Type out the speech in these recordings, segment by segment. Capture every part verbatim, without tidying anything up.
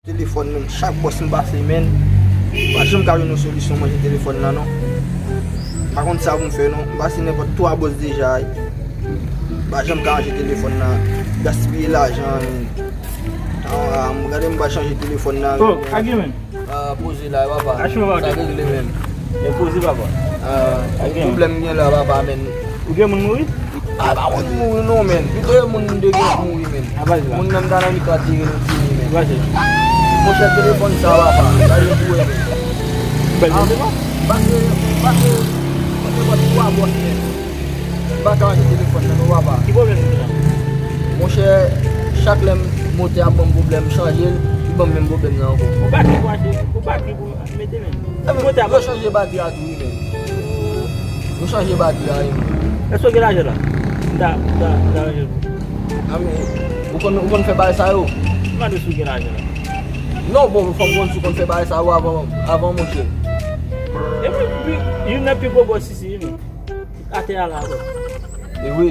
Telefòn, menm chak bòs m pase, menm, m pa janm ka jwenn yon solisyon manje telefòn nan, non. M pa konn sa pou m fè, non. M pase nenpòt twa bòs deja, m pa janm ka manje telefòn nan. Gaspiye lajan, menm. Ah, m gade m pa chanje telefòn nan. Oh, menm. Agi, menm. Ah, poze la, papa. Acho, sa regle menm. Men poze, papa. Ah, agi, menm. Pwoblèm gen la, papa, menm. Ou gen moun mouri? Ah, pa moun mouri non, menm. Pito e moun de gen mouri, menm. Moun nan m ta nan mikro a tire nou fini, menm. Monchè, telefòn sa, papa. Sa yo pou wè, menm. Bèl telefòn. Pase, pase, pase twa bòs, menm. M pa ka manje telefòn nan, non, papa. Ki pwoblèm ou gen la? Monchè, chak lè m, motè ap ban m pwoblèm, m chanje l, li ban m menm pwoblèm nan ankò. Ou pa gen pou achte, ou pa gen pou mete, menm. Motè ap chanje batri a tou, wi, menm. Yo chanje batri a, wi, menm. Èske w gen lajan la? M ta, m ta, m ta ranje l pou ou. A, men, ou konn, ou konn fè bagay sa yo? M mande si w gen lajan la. Non, bon, fò m konn si w konn fè bagay sa yo avan, avan, monchè. E wi, wi, youn nan pi gwo bòs isi, wi, menm. Atè a la, bro. E wi.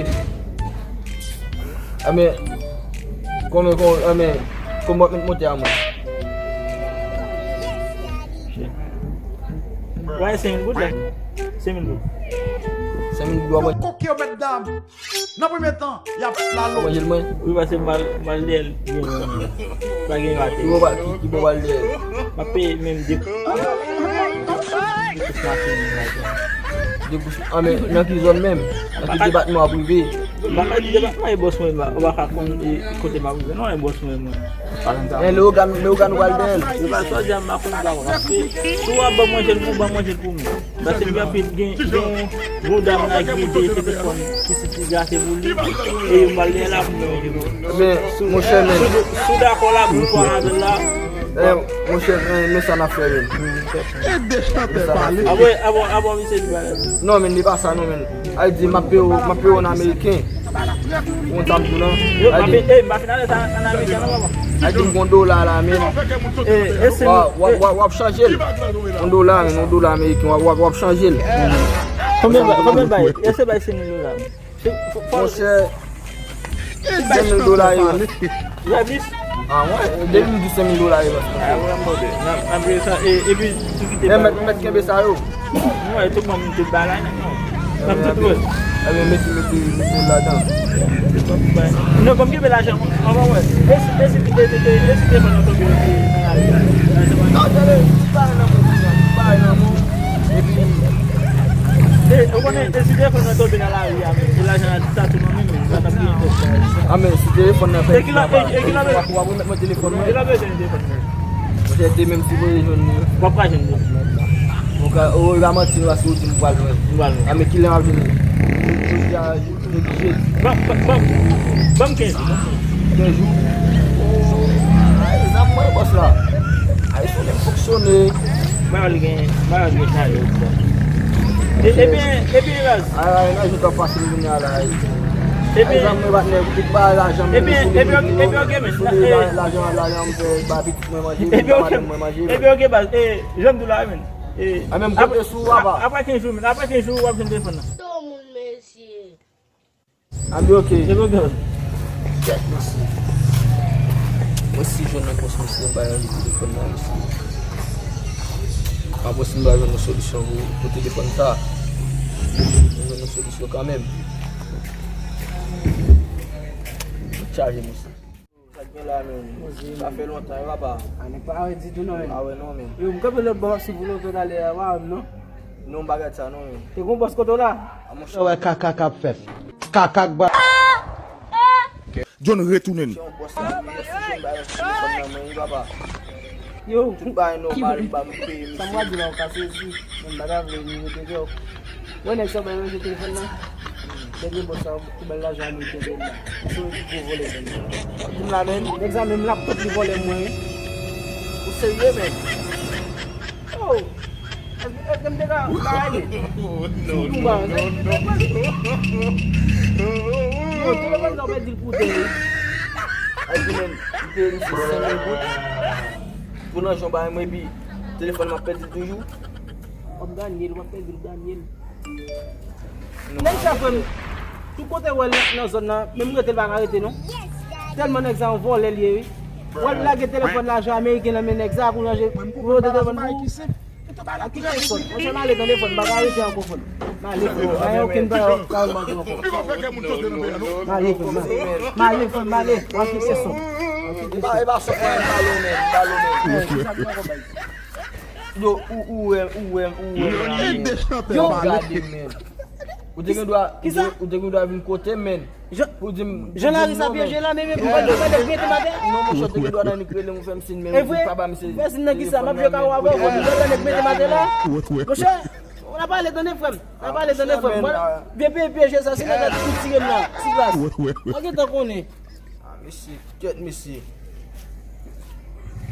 A, men, konbyen, kon, a, men, konbyen w ap met motè a mwen? Wè, senk mil goud la. Senk mil goud. Senk mil goud, w ap manje. Koke yo, mèt dam. Nan premye tan, y ap lalo. W ap manje l mwen? Wi, paske m al, m al dèyè l byen lwen. Pa gen rate. Ki bò w al, ki, ki bò w al dèyè l? M ap peye menm de, de kous machin la. De kous, a, men, nan ki zòn menm? Nan ki depatman w ap rive? Depatman e bòs mwen, ou pa ka konn, e, kote m ap rive. Non, e bòs mwen, mwen. Men Leogane, Leogane ou pral dèyè l. Yo pa sòdi a m pa konn sa, paske si w ap ban manje l pou, ban manje l pou mwen. Paske gen anpil, gen, gen yon dam la ki de telefòn ki soti gate pou li. E yo pral dèyè la pou mwen. Men, monchè, men. Si w dakò la, pou nou pran avè l la. Eh, monchè, men, men sa n ap fè, men. Ede chantè pale. Apre, apre, apre, misye di bagay. Non, men, li pa sa, non, men. Ay di, m ap peye w, m ap peye w an ameriken. Ou konn sa m di w lan? Yo, m ap, eh, m pa fin ale sa an ameriken non, papa. Ay di m gon dola la, men. Eh, e si w ap, w ap, w ap, w ap chanje l. Yon dola, men, yon dola ameriken, w ap, w ap, w ap chanje l. Konbyen bay, konbyen bay? Èske bay senk mil dola? Monchè, senk mil dola yo. Jadis. Ah, mwen, depi m di senk mil dola yo, paske. Ah, wè, m pote. Nan, nan, sa, e, epi, tou kite. Eh, mèt, mèt kenbe sa yo. Mwen, tout mwen, tout bagay, non. Nan tout wè. Ebyen, mete, mete, mete ladan. Non, ban m kenbe lajan, mwen. Anvan, wè. E si, e si, e si, e si telefòn nan tonbe nan lari a? Non, tande, ti bagay nan men w, ti bagay nan men w. Epi, e, ou konnen, e si telefòn nan tonbe nan lari a, men, e lajan an ta tou nan men m, sa t ap gen tèt. Ah, men, si telefòn nan pèdi, papa, w ap, w ap remèt mwen telefòn mwen. E kilè bezwen telefòn mwen? Monchè, demen m sipoze jwenn li. W ap ka jwenn li. Monchè, o, e pa manti, paske ou di m pral jwenn. M pral jwenn. Ah, men kilè m ap jwenn li? Jodi a, jodi jedi. Ban, ban, ban, ban m kenz jou. Kenz jou? Ay, zam mwen, bòs la. Ay, fonksyone, m fonksyone. Mwen, li gen, mwen, li gen chaje, ou di sa. E, ebyen, ebyen, Raz. Ay, ay, nan jou t ap pase m kounye a la, ay. Ebyen, ay, zam mwen, patnè, ou pa lajan, men, ebyen, ebyen, ebyen, ok, men, sou li, eh, la, lajan, lajan, m fè, ba, pitit mwen manje, ba, madanm mwen manje, men. Ebyen, ok, baz, eh, jan m di w la, men. Eh, a, men m konte sou ou, papa. Apre kenz jou, men, apre kenz jou, w ap jwenn telefòn nan. Tout moun, mesye. A, men, ok. Ebyen, ok. Kèt, mesye. Mwen si jwenn nan pòs, mesye, m pa jwenn telefòn nan, mesye. Apre si m pa jwenn yon solisyon pou, pou telefòn sa. M jwenn yon solisyon kanmenm. Tout chaje, mesye. Sa k gen la, menm? Sa fè lontan, wi, papa. A, nèg pa wè ditou, non, menm. Pa wè, non, menm. Yo, m kanpe lòt bò, m ap swiv ou lontan talè a, pa wè m, non. Non, m pa gad sa, non, menm. Te gon bòs kote w la? A, monchè. Wè kaka k ap fèt. Kaka k ba. John retounen. Se yon bòs la, wi, si John ba yon telefòn nan men, wi, papa. Yo. Tout bagay nòmal, m ba m peye, mesye. Sa m pral di la, ou ka sezi. Mwen m pa ta vle nivo te kè w. Yo, nèg sa bay manje telefòn nan. Dènye bòs sa, pou bèl lajan ameriken te la. Se yon gwo vòlè, menm. Di m la, menm. Nèg sa menm laptop li vòlè mwen, wi. Ou serye, menm? Oh! Èske, èske m te ka bay li? Si m tou ba, non, non, non. Yo, telefòn sa w pèdi l pou tè, wi. Ay, di menm, m peye li se senk mil goud. Pou nan jan w bay mwen, epi telefòn m ap pèdi l toujou. W ap ganye l, w ap pèdi l, w ap ganye l. Nèg sa frè m, tout kote w wè l nan zòn nan, menm rete l pa ka rete non. Tèlman nèg sa yon vòlè l ye wi. W al lage telefòn lajan ameriken nan men nèg sa pou ranje, pou ranje telefòn pou ou. A ki telefòn? Monchè, m ale tande frè m, m pa ka rete ankò frè m. M ale frè m, pa gen okenn pawòl m ap di ankò. M ale frè m, m ale. M ale frè m, m ale. W ap kite son. E pa, e pa sòt mwen, m pale w menm, m pale w menm. Yo, ou, ou wè, ou wè, ou wè. Yo, gade menm. Ou te gen dwa, ou te, ou te gen dwa vin kote m, menn. Pou di m, jan Larisa pyeje la, men, men, pou mwen, mwen, mwen, mete m atè. Non, monchè, te gen dwa nan nik rele m, ou fè m sin, men, ou pa ba m se. Fè sin nan ki sa, m ap jwe kawo avè w, ou te gen dwa nan nik mete m atè la. Monchè, n ap pale, tande frè m. N ap pale, tande frè m. Vye peyi pyeje sa, se nèg la ki tire m la, sou plas. Ou gentan konnen. Ah, mesye, kèt, mesye.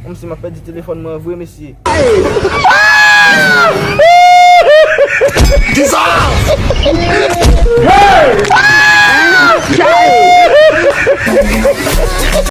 Kòmsi m ap pèdi telefòn mwen vre, mesye. Kisa?